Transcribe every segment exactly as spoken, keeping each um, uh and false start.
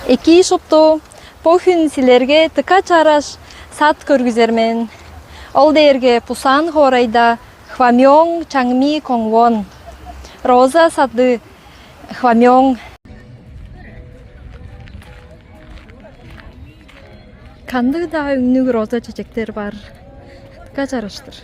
Экии шупту, бо хүн силерге дыка чараш сат көргүзер мен. Ол дээрге Пусан хоорайда Хвамёң Чаңми Конгвон. Роза сады Хвамёң. Кандыг-даа өңнүг роза чечектер бар. Дыка чараш-тыр.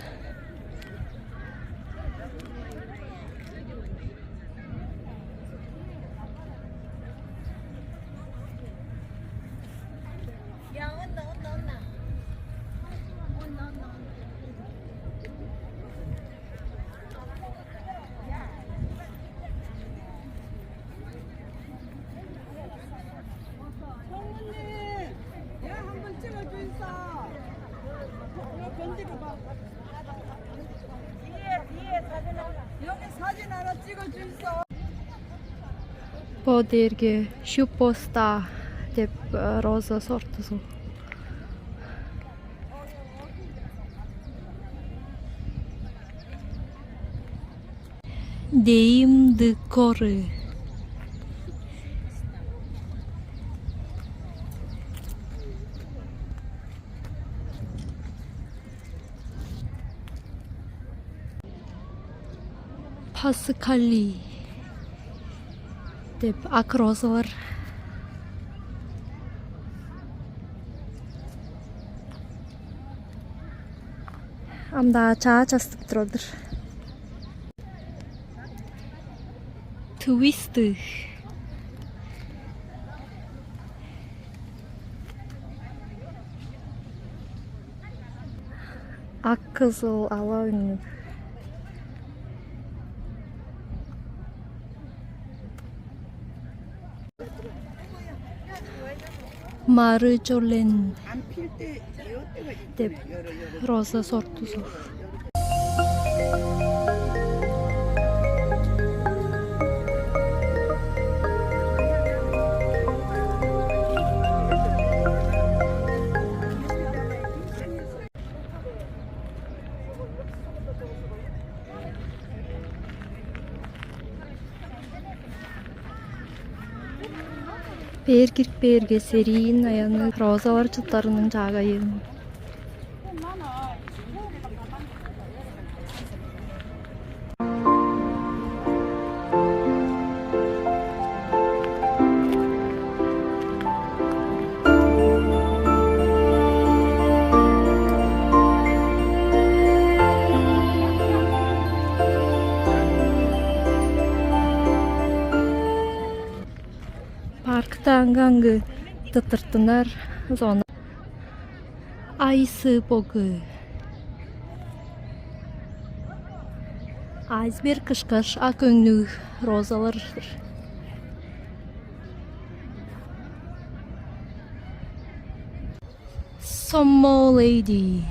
Бо дээрге Шупоста деп, э, роза сортузу. Деим декоры. Паскали деп ак розалар. Ам-даа чаа частып турар-дыр. Твисты. Ак, кызыл, ала өңнүг. Мары чолен деп роза сортузу. Бээр кирип бээрге, сериин аянныг розалар чыттарының чаагайы. Паркта аңгы-аңгы тырттынар зона. Айсберг. Айсберг ышкаш ак өңнүг розалар. Some more lady.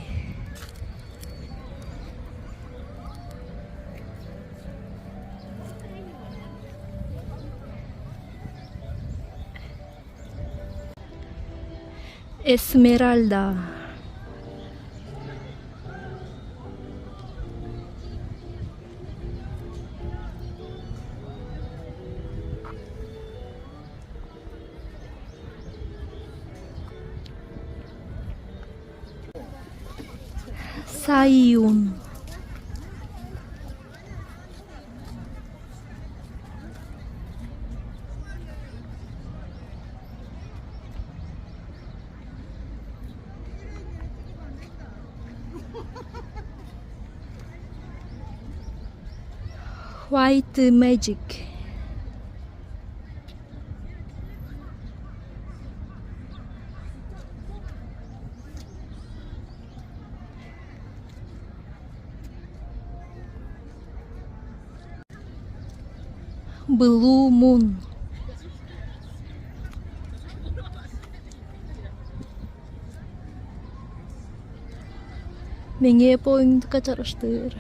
Эсмеральда. Сайын. White magic. Blue moon. Меңээ бо өңнүг дыка чараш-тыр.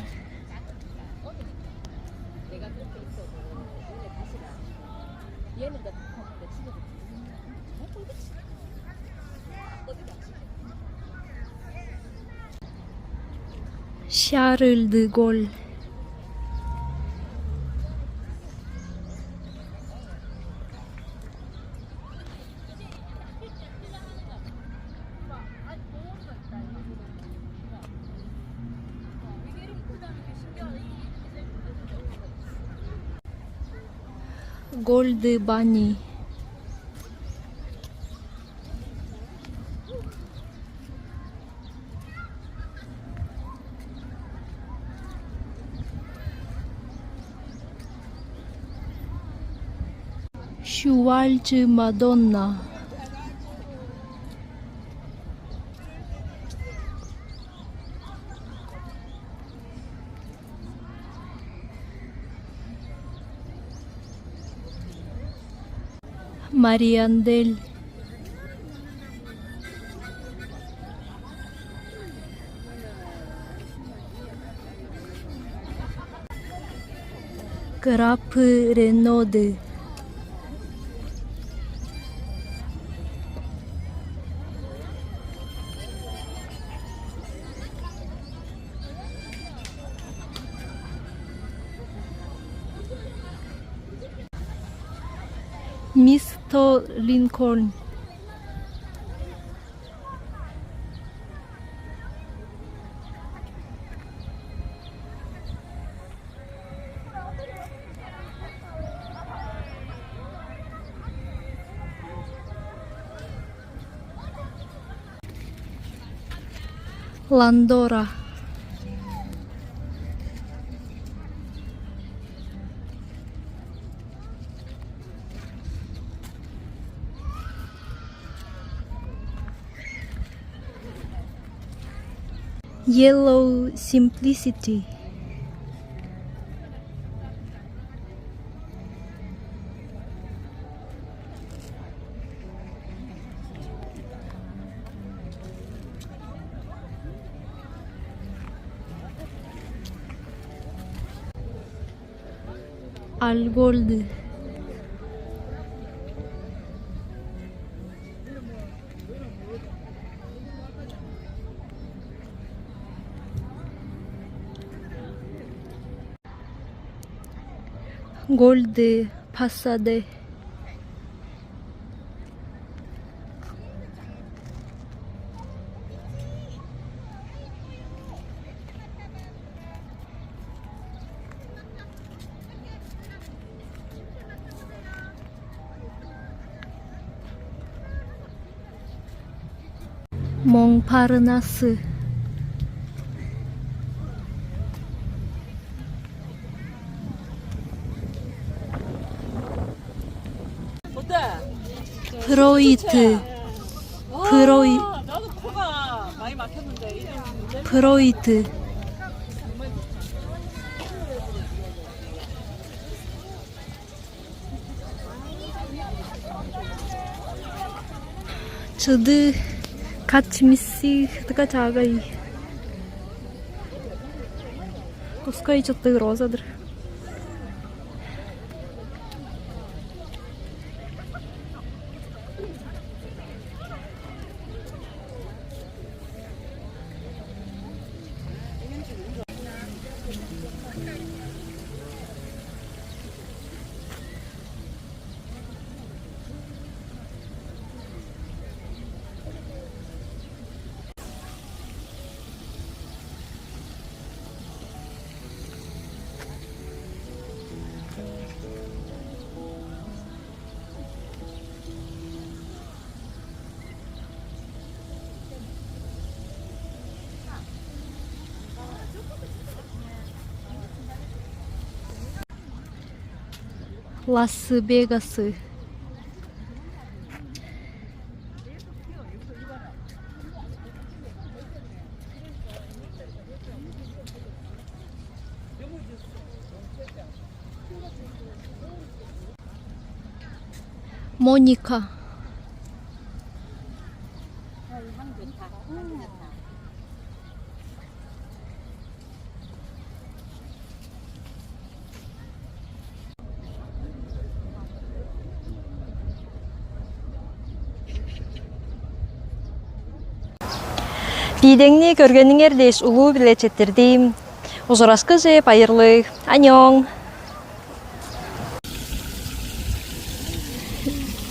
Шарль де Голль. Гольды бани. Шувалчы Мадонна. Мариандель. Крапы Реноды. Мисто Линкольн. Ландора. Yellow Simplicity. Альгольды. Гольды, Пасаде. Монпарнасы. Пыроиты. Пырой. Пыроиты. Чыды качмисси хытыка чаагай. Тускай чыттыг розадыр. Лас-Вегасы. Моника. Видеоңну көргениңер дээш улуу-биле четтирдим. Ужурашкыже байырлыг. Аниоң.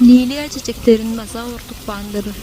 Лилия чечектерин база ортуп каан-дыр.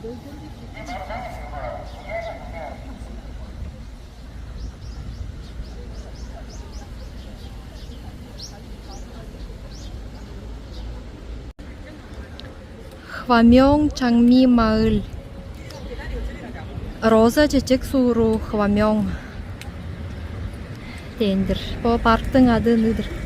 Хвамёң чаңмии маыл. Роза чечек сууру Хвамёң дээн-дир. Бо парктың ады ындыг-дыр.